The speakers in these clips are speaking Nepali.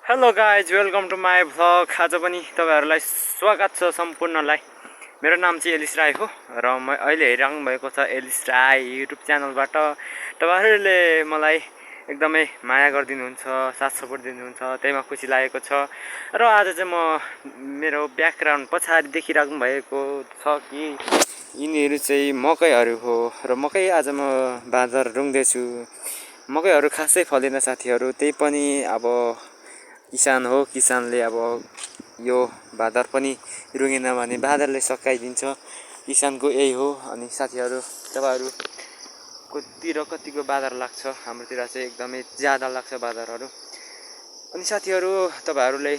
Hello guys, welcome to my vlog. आज पनि तपाईँहरूलाई स्वागत छ सम्पूर्णलाई। मेरो नाम चाहिँ एलिस राई हो र म अहिले हेरिरहनु भएको छ एलिस राई युट्युब च्यानलबाट। तपाईँहरूले मलाई एकदमै माया गरिदिनुहुन्छ, साथ सपोर्ट दिनुहुन्छ, त्यहीमा खुसी लागेको छ। र आज चाहिँ म मेरो ब्याकग्राउन्ड पछाडि देखिराख्नु भएको छ कि यिनीहरू चाहिँ मकैहरू हो र मकै आज म बाँदर रुँग्दैछु। मकैहरू खासै फलेन साथीहरू, त्यही पनि अब किसान हो, किसानले अब यो बाँदर पनि रुँगेन भने बाँदरले सकाइदिन्छ। किसानको यही हो। अनि साथीहरू, तपाईँहरूकोतिर कतिको बाँदर लाग्छ? हाम्रोतिर चाहिँ एकदमै ज्यादा लाग्छ बाँदरहरू। अनि साथीहरू, तपाईँहरूले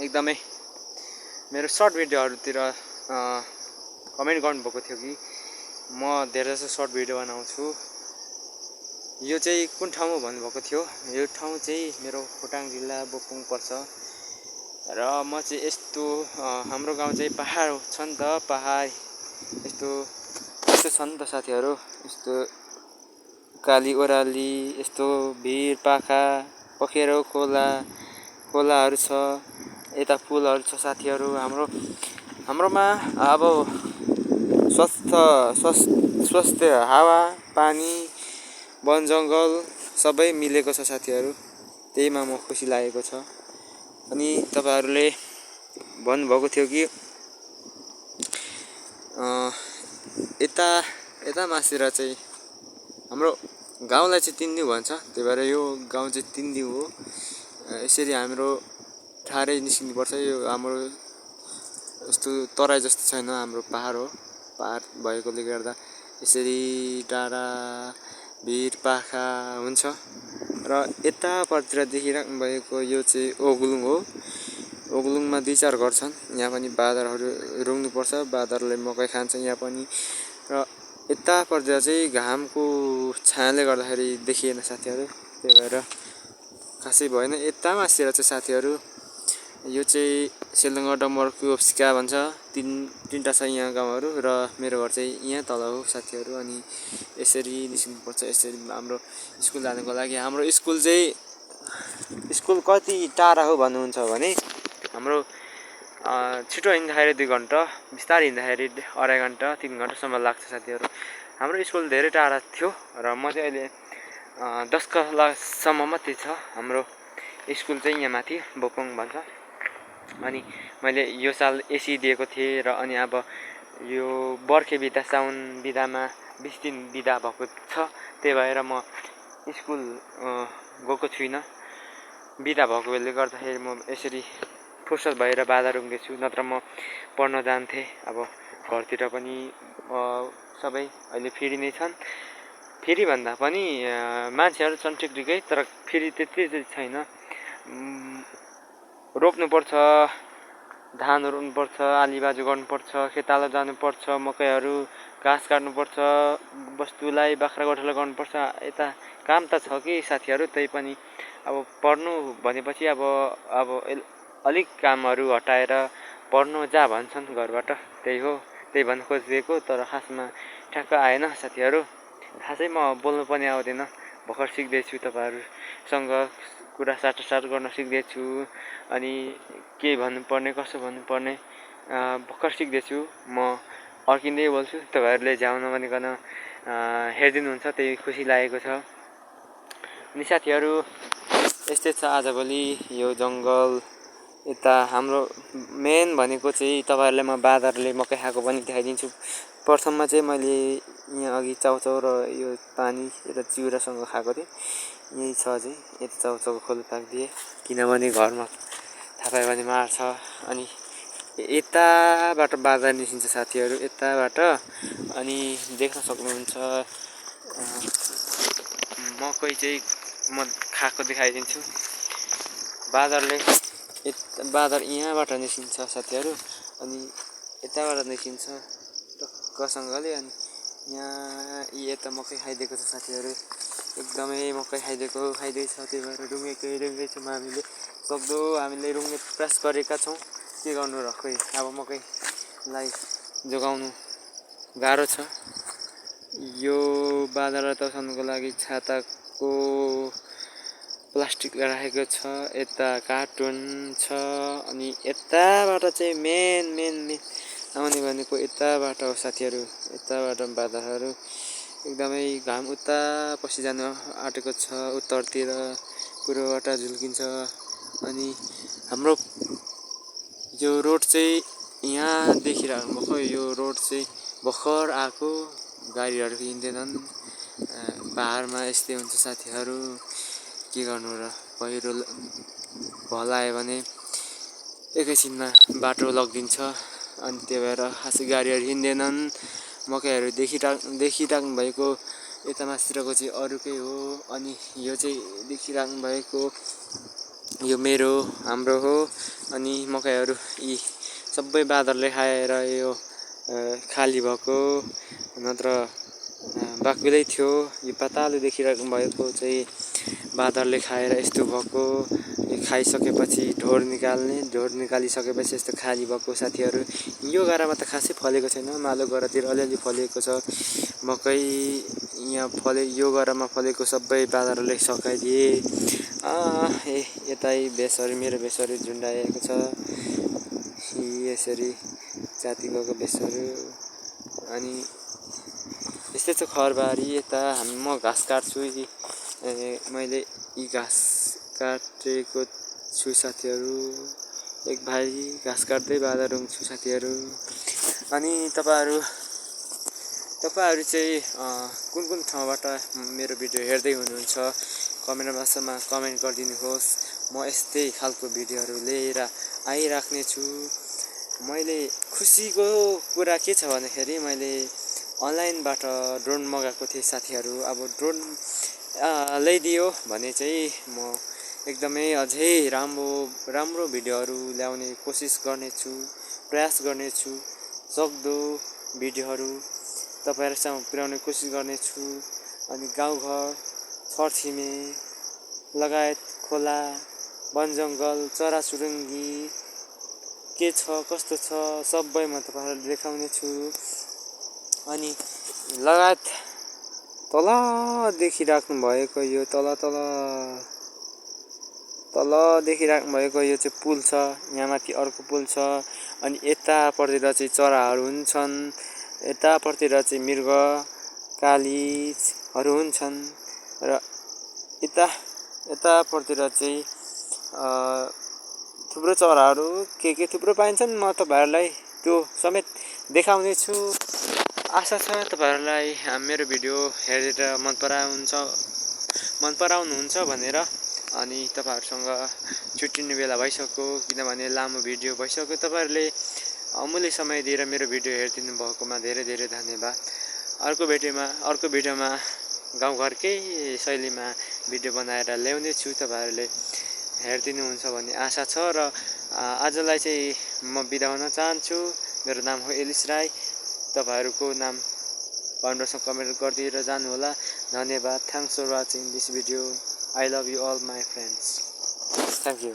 एकदमै मेरो सर्ट भिडियोहरूतिर कमेन्ट गर्नुभएको थियो कि म धेरै जसो सर्ट भिडियो बनाउँछु, यो चाहिँ कुन ठाउँ हो भन्नुभएको थियो। यो ठाउँ चाहिँ मेरो खोटाङ जिल्ला बोपुङ पर्छ र म चाहिँ यस्तो हाम्रो गाउँ चाहिँ पहाड छ नि त, पहाड यस्तो छ नि त साथीहरू। यस्तो काली ओह्राली, यस्तो भिर पाखा, पखेरो खोलाहरू छ, यता पुलहरू छ साथीहरू। हाम्रोमा अब स्वस्थ हावा पानी वन जङ्गल सबै मिलेको छ साथीहरू, त्यहीमा म खुसी लागेको छ। अनि तपाईँहरूले भन्नुभएको थियो कि यता मासेर चाहिँ हाम्रो गाउँलाई चाहिँ तिन्दिउ भन्छ, त्यही भएर यो गाउँ चाहिँ तिन्दिउ हो। यसरी हाम्रो ठाडै निस्किनुपर्छ। यो हाम्रो यस्तो तराई जस्तो छैन, हाम्रो पहाड हो। पहाड भएकोले गर्दा यसरी टाढा भिर पाखा हुन्छ। र यतापट्टितिर देखिराख्नु भएको यो चाहिँ ओगलुङ हो। ओगलुङमा 2-4 घर छन्। यहाँ पनि बाँदरहरू रुँग्नुपर्छ, बाँदरले मकै खान्छ यहाँ पनि। र यतापट्टितिर चाहिँ घामको छायाले गर्दाखेरि देखिएन साथीहरू, त्यही भएर खासै भएन। यता मासेर चाहिँ साथीहरू, यो चाहिँ सेलुङ्गा डम्बर कुप्सिका भन्छ। तिनवटा छ यहाँ गाउँहरू र मेरो घर चाहिँ यहाँ तल हो साथीहरू। अनि यसरी निस्किनुपर्छ, यसरी हाम्रो स्कुल जानुको लागि। हाम्रो स्कुल कति टाढा हो भन्नुहुन्छ भने, हाम्रो छिटो हिँड्दाखेरि 2 घन्टा, बिस्तारै हिँड्दाखेरि 2.5 घन्टा 3 घन्टासम्म लाग्छ साथीहरू। हाम्रो स्कुल धेरै टाढा थियो र म चाहिँ अहिले 10 क्लाससम्म मात्रै छ। हाम्रो स्कुल चाहिँ यहाँ माथि बोपुङ भन्छ। अनि मैले यो साल एसी दिएको थिएँ र अनि अब यो बर्खे बिदा साउन बिदामा 20 दिन बिदा भएको छ। त्यही भएर म स्कुल गएको छुइनँ। बिदा भएकोले गर्दाखेरि म यसरी फुर्सद भएर बाँदर रुँग्दैछु, नत्र म पढ्न जान्थेँ। अब घरतिर पनि सबै अहिले फ्री नै छन्। फ्री भन्दा पनि मान्छेहरू छन् ठिकै, तर फ्री त्यति छैन। रोप्नुपर्छ, धानहरू रोप्नुपर्छ, आलीबाजी गर्नुपर्छ, खेताला जानुपर्छ, मकैहरू घाँस काट्नुपर्छ, वस्तुलाई बाख्रा गोठाला गर्नुपर्छ। यता काम त छ कि साथीहरू, त्यही पनि अब पढ्नु भनेपछि अब अलिक कामहरू हटाएर पढ्नु जा भन्छन् घरबाट, त्यही हो। त्यही भन्न खोजिदिएको, तर खासमा ठ्याक्क आएन साथीहरू। खासै म बोल्नु पनि आउँदैन, भर्खर सिक्दैछु। तपाईँहरूसँग कुरा साटासाट गर्न सिक्दैछु। अनि के भन्नुपर्ने, कसो भन्नुपर्ने भर्खर सिक्दैछु। म अर्किँदै बोल्छु, तपाईँहरूले झ्याउन भनिकन हेरिदिनुहुन्छ, त्यही खुसी लागेको छ। अनि साथीहरू, यस्तै छ आजभोलि यो जङ्गल। यता हाम्रो मेन भनेको चाहिँ तपाईँहरूलाई म बाँदरले मकै खाएको पनि देखाइदिन्छु। प्रथममा चाहिँ मैले यहाँ अघि चाउचाउ र यो पानी र चिउरासँग खाएको थिएँ। यही छ अझै, यता चाउचाउको खोल पाकिदिएँ किनभने घरमा थाहा पायो भने मार्छ। अनि यताबाट बाँदर निस्किन्छ साथीहरू, यताबाट। अनि देख्न सक्नुहुन्छ मकै चाहिँ म खाएको देखाइदिन्छु। बाँदर यहाँबाट निस्किन्छ साथीहरू, अनि यताबाट निस्किन्छ टक्कसँगले। अनि यहाँ यता मकै खाइदिएको छ साथीहरू, एकदमै मकै खाइदैछ। त्यही भएर रुँगेकै छौँ हामीले, सक्दो हामीले रुँग्ने प्रयास गरेका छौँ। के गर्नु र, खोइ अब मकैलाई जोगाउनु गाह्रो छ। यो बाँदरलाई तर्साउनुको लागि छाताको प्लास्टिक राखेको छ, यता कार्टुन छ, अनि यताबाट चाहिँ मेन आउने भनेको यताबाट हो साथीहरू। यताबाट बादलहरू एकदमै घाम उता पसि जान आँटेको छ, उत्तरतिर पूर्वबाट झुल्किन्छ। अनि हाम्रो यो रोड चाहिँ यहाँ देखिराख्नु भएको, यो रोड चाहिँ भर्खर आएको, गाडीहरू हिँड्दैनन्। पहाडमा यस्तै हुन्छ साथीहरू, के गर्नु र, पहिरो भलायो भने एकैछिनमा बाटो लगिदिन्छ। अनि त्यही भएर खासै गाडीहरू हिँड्दैनन्। मकैहरू देखिराख्नु भएको यता माथितिरको चाहिँ अरूकै हो। अनि यो चाहिँ देखिराख्नु भएको यो हाम्रो हो। अनि मकैहरू यी सबै बाँदरले खाएर यो खाली भएको, नत्र बाक्लै थियो। यो पातालो देखिराख्नु भएको चाहिँ बाँदरले खाएर यस्तो भएको। खाइसकेपछि ढोड निकालिसकेपछि यस्तो खाली भएको साथीहरू। यो गाडामा त खासै फलेको छैन, मालो गरातिर अलिअलि फलेको छ मकै। यहाँ यो गरामा फलेको सबै बाँदरले सकाइदिए। यतै मेरो भेषहरू झुन्डाएको छ, यसरी जाति गएको भेषहरू। अनि यस्तै छ खरबारी। यता म घाँस काट्छु, मैले यी घाँस काटेको छु साथीहरू। एक भाइ घाँस काट्दै बाँदर रुँग्छु साथीहरू। अनि तपाईँहरू चाहिँ कुन ठाउँबाट मेरो भिडियो हेर्दै हुनुहुन्छ कमेन्ट बक्समा कमेन्ट गरिदिनुहोस्। म यस्तै खालको भिडियोहरू लिएर आइराख्ने छु। मैले खुसीको कुरा के छ भन्दाखेरि मैले अनलाइनबाट ड्रोन मगाएको थिएँ साथीहरू। अब ड्रोन ल्याइदियो भने चाहिँ म एकदमै अझै राम्रो भिडियोहरू ल्याउने कोसिस गर्नेछु, प्रयास गर्नेछु। सक्दो भिडियोहरू तपाईँहरूसँग पुर्याउने कोसिस गर्नेछु। अनि गाउँघर, छरछिमे लगायत खोला, वनजङ्गल, चराचुरुङ्गी के छ कस्तो छ सबै म तपाईँहरूलाई देखाउने छु। अनि लगायत तल देखिराख्नु भएको यो तल देखिराख्नु भएको यो चाहिँ पुल छ। यहाँ माथि अर्को पुल छ। अनि यतापट्टितिर चाहिँ चराहरू हुन्छन्, यतापट्टितिर चाहिँ मृग कालिजहरू हुन्छन्। र यतापट्टितिर चाहिँ थुप्रो चराहरू के थुप्रो पाइन्छन्। म तपाईँहरूलाई त्यो समेत देखाउने छु। आशा छ तपाईँहरूलाई मेरो भिडियो हेरेर मन पराउनुहुन्छ भनेर। अनि तपाईँहरूसँग छुट्टिने बेला भइसक्यो, किनभने लामो भिडियो भइसक्यो। तपाईँहरूले अमूल्य समय दिएर मेरो भिडियो हेरिदिनु भएकोमा धेरै धन्यवाद। अर्को भिडियोमा गाउँघरकै शैलीमा भिडियो बनाएर ल्याउने छु, तपाईँहरूले हेरिदिनुहुन्छ भन्ने आशा छ। र आजलाई चाहिँ म बिदा हुन चाहन्छु। मेरो नाम हो एलिस राई। तपाईँहरूको नाम कमेन्ट गरिदिएर जानुहोला। धन्यवाद। Thanks for watching this video. I love you all my friends. Thank you.